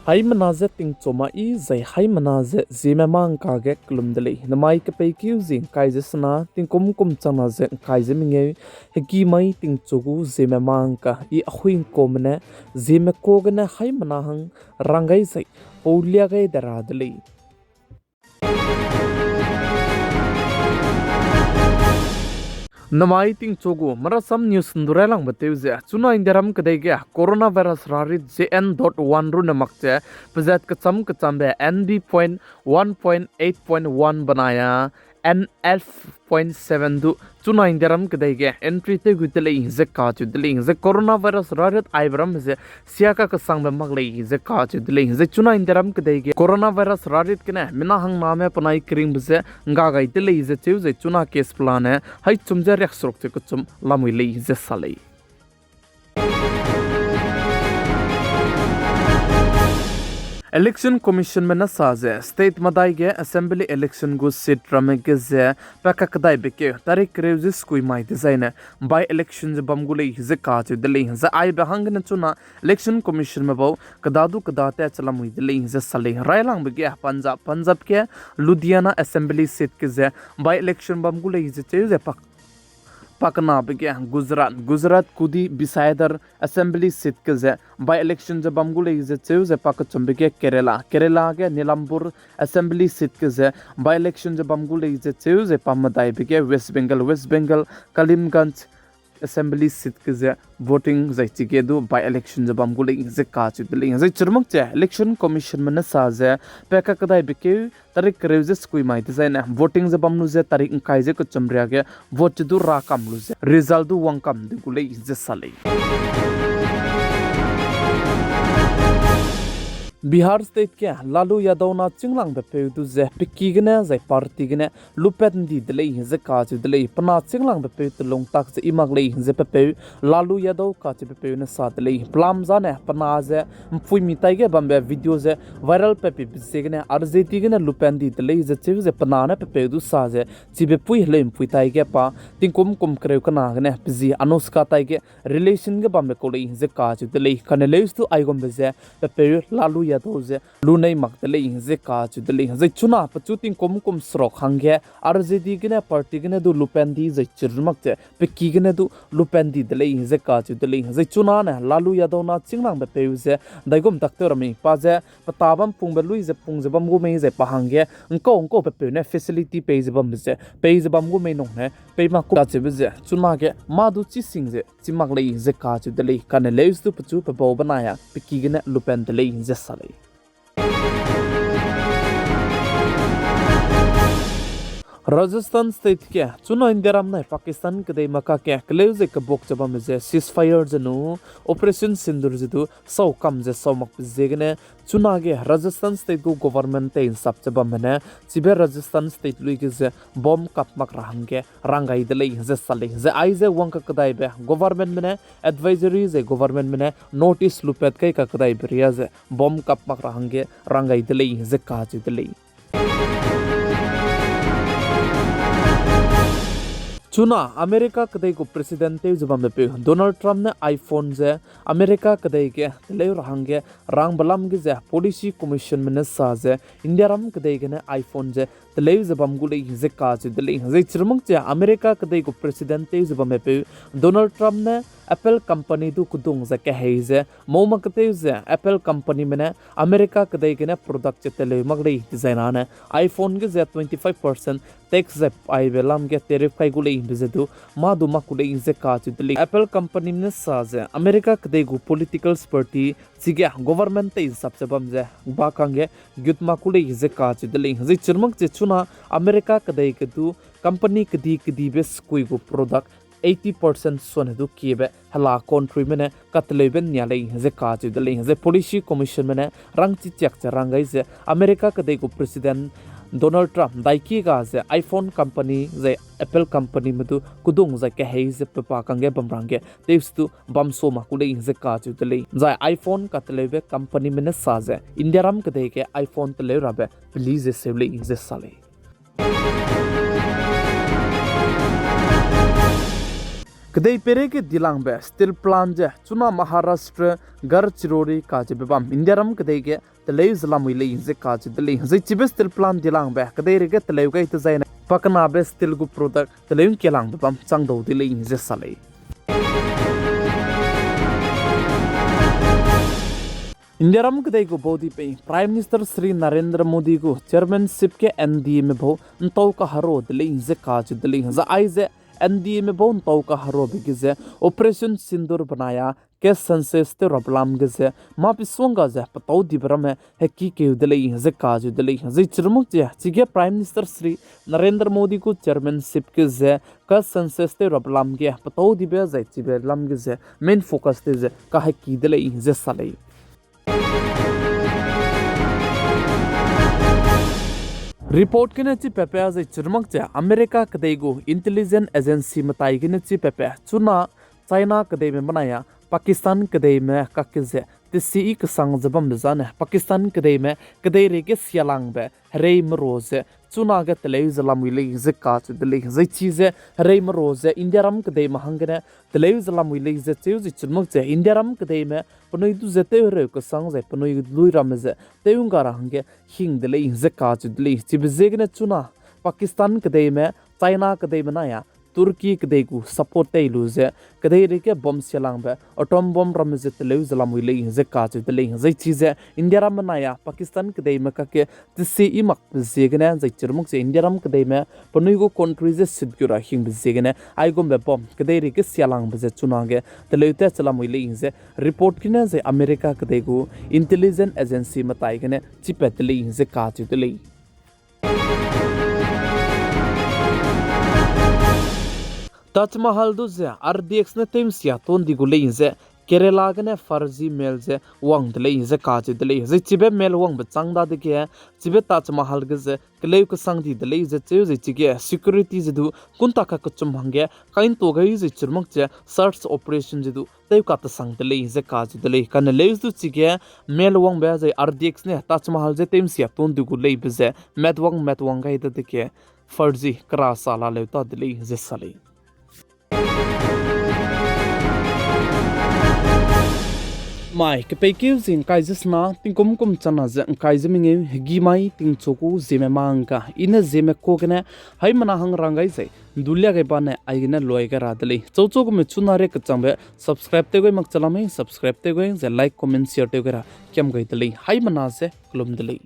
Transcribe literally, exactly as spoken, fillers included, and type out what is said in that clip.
Haimena ze tingchu ma i zai haimena ze Zeme mâ ngka ge kelum de lei. Namai kepeikeu zie ngkai ze sena, tingkum kum changna ze ngkai ze mengeu, heki mai tingchu gu Zeme mâ ngka i ahui ngkaume ne, Zeme ka gene haimena hang rang gai zai, paulia gai de ra de lei. Namai tingchu gu Marasam News ndu railangbe tew ze, chuna Indiaram kedei ge coronavirus rarit J N dot one rune mak ze, pezat kecham kechambe N B point one point eight point one benai a N F point seven du chuna Indiaram kedei ge entry tew gu de lei ze kacheu de lei. Zai coronavirus rarit aibe ramme ze sia kakesangbe mak lei ze kacheu de lei. Zai chuna Indiaram kedei ge coronavirus rarit gene mina hangname penai keringbe ze ngga gai de lei ze cheu zai chuna case pelane haichum ze riakseruk cheu kechum lamui lei ze sa lei. Election Commissionme ne sa ze, state medai ge assembly election gu seat ramme ge ze, pa kakedaibe keu tarik kereu ze sekui mai dezaine, by election ze bam gu lei ze kacheu de lei. Zai aibe hanggene chuna Election Commissionme bau keda du keda tat che lamui de lei ze sa lei. Railangbe ge Punjab, Punjab ge Ludhiana assembly seat ge ze by election bam gu lei ze cheu ze pa, pa kenabe ge Gujarat, Gujarat Kudi Bisadar assembly seat ge ze by election ze bam gu lei ze cheu ze pa kechumbe ge Kerala, Kerala ge Nilambur assembly seat ge ze by election ze bam gu lei ze cheu ze pa medaibe ge West Bengal, West Bengal Kalimganj assembly seat ge ze voting zai chige du by election ze bam gu lei ze kacheu de lei. Zai chirmak che Election Commissionme ne sa ze, pa kakedaibe keu tarik kereu ze sekui mai dezaine voting ze bam lu ze tarik ngkai ze kechum ria ge vote che du rakam lu ze result du wangkam de gu lei ze sa lei. Bihar state ge Lalu Yadav na chînglangbe peu du ze pe ki gene zai party gene lupat ndi de lei ze kacheu de lei. Pe na chînglangbe peu telung tak ze i mak lei ze pe peu Lalu Yadav kacheube peu ne sa de lei. Pelam zane pe na ze mpuimi tai ge bambe video ze viral pat pibe ziegene R J D gene lupat ndi de lei ze cheu ze pe na ne pe peu du sa ze chibe pui heleumpui tai ge pa tingkum kum kereu kena gene pe zi Anushka tai ge relation ge bambe kau lei ze kacheu de lei. Kane leus du aigumbe ze pe peu Lalu Yadav ze lunei mak de lei ze kacheu de lei. Zai chuna pechu tingkum kum seruk hangge R J D gene party gene du lupat ndi zai chirmak che pe ki gene du lupat ndi de lei ze kacheu de lei. Zai chuna ne Lalu Yadav na chînglangbe peu ze daigum tak tew ra mei pa ze pe ta bam pungbe lui ze pung ze bam gu mei zai pa hangge ngkau ngkau pe peu ne facility pei ze bambe ze pei ze bam gu mei nung ne pei mak ku kacheube ze chuna ge mâ du chî sing ze chî mak lei ze kacheu de lei. Kane leus du pechu pe bau benai a pe ki gene lupat de lei ze sa lei. Rajasthan state ge chuna Indiaram nai Pakistan kedei makak ge keleu ze kebuk ze bambe ze ceasefire ze nu Operation Sindoor ze du sau kam ze sau makbe ziegene chuna ge Rajasthan state gu government tei nsap ze bambe ne chibe Rajasthan state lui ge ze bomb kap mak ra hangge rang gai de lei ze sa lei. Zai aize wang kakedaibe governmentme ne advisory zai governmentme ne notice lupat kai kakedaibe ria ze bomb kap mak ra hangge rang gai de lei ze kacheu de lei. Chuna America kedei gu president tew ze bambe peu Donald Trump ne iPhone ze America kedei ge teleu ra hangge rangbe lam ge ze policy commissionme ne sa ze Indiaram kedei gene iPhone ze teleu ze bam gu lei ze kacheu de lei. Zai chirmak che America kedei gu president tew ze bambe peu Donald Trump ne Apple company du kedung ze kehei ze mau mak ketew ze Apple companyme ne America kedei gene product ze teleu mak lei dezai na ne iPhone ge ze twenty five percent tax ze aibe lam ge tariff kai gu lei be ze du mâ du mak ku lei ze kacheu de lei. Apple companyme ne sa ze America kedei gu political party chige government tei nsap ze bam ze ba kangge gut mak ku lei ze kacheu de lei. Zai chirmak che chuna America kedei ge du company kedi kedibe sekui gu product eighty percent sone du kiebe hela countryme ne kateleube nia lei ze kacheu de lei. Zai policy commissionme ne rangchi chiak ze rang gai ze America kedei gu president Donald Trump daiki ga ze iPhone company zai Apple companyme du kedung zai kehei ze pe pa kangge bam ra hangge tews du bam sa mak ku lei ze kacheu de lei. Zai iPhone kateleube companyme ne sa ze Indiaram kedei ge iPhone teleu rabe peli ze seu lei ze sa lei. Kedei peirei ge dilangbe steel plant ze chuna Maharashtra Gadchiroli kacheube bam Indiaram kedei ge teleu ze lamui lei ze kacheu de lei. Zai chibe steel plant dilangbe kedei rei ge teleu gai dezaine pakenabe steel gu product teleu ngkielangbe bam chang dau de lei ze sa lei. Indiaram kedei gu baudi pei Prime Minister Shri Narendra Modi gu chairmanship ge N D A me bau ntau kahero de lei ze kacheu de lei. Zai aize N D A me bau ntau kaherobe ge ze Operation Sindoor benai a cash census tew rabe lam ge ze mâ pisuangga ze petâu dibe ramme heki keu de lei ze kacheu de lei. Zai chirumak ze chige Prime Minister Shri Narendra Modi gu chairmanship ge ze cash census tew rabe lam ge petâu dibe zai chibe lam ge ze main focus tew ze kaheki de lei ze sa lei. Report gene chipape zai chirumak ze America kedei gu intelligence agency metai gene chipape chuna China kedeime benai a Pakistan kedeime kakge ze tesi i kesang ze bambe zane Pakistan kedeime kedei rei ge sialangbe herei mero ze chuna ge teleu ze lamui lei ze kacheu de lei. Zai chize herei mero ze Indiaram kedeime hanggene teleu ze lamui lei ze cheu zai chirumak ze Indiaram kedeime penui du ze tew hereu kesang zai penui lui ramme ze tew ngga ra hangge hing de lei ze kacheu de lei. Chibe ziegene chuna Pakistan kedeime, China kedeime benai a Turkey kedei gu support tei lu ze kedei rei ge bomb sialangbe atom bomb ramme ze teleu ze lamui lei ze kacheu de lei. Zai chize Indiaram benai a Pakistan kedeime kakge tesi i makbe ziegene zai chirumak ze Indiaram kedeime penui gu country ze sitgu ra hingbe ziegene aigumbe bomb kedei rei ge sialangbe ze chuna ge teleu tat che lamui lei ze report gene zai America kedei gu intelligence agency metai gene chipat de lei ze kacheu de lei. Taj Mahal du ze R D X ne tew'nsia ton di gu lei ze Kerala gene farzi mail ze wang de lei ze kacheu de lei. Zai chibe mail wangbe chang dadege chibe Taj Mahal ge ze keleu kesang di de lei ze cheu zai chige security ze du kunta kakechum hangge kaintua gai zai chirumak ze search operation ze du tew katesang de lei ze kacheu de lei. Kane leus du chige mail wangbe zai R D X ne Taj Mahal ze tew'nsia ton di gu leibe ze matwang matwang gai dadege farzi kera sa laleu ta de lei ze sa lei. Mai kepeikeu ze ngkai ze sena tingkum kum chana ze ngkai ze mengeu hegî mai tingchu gu ziemme mangka i ne ziemme ka gene haimena hang rang gai zai ndulia gai bane aigene luai gai ra de lei. Chauchu gume chuna rei kechangbe subscribe tew gai makcha lamei subscribe tew gai zai like comment share tew gai ra kiam gai de lei. Haimena ze kelum de lei.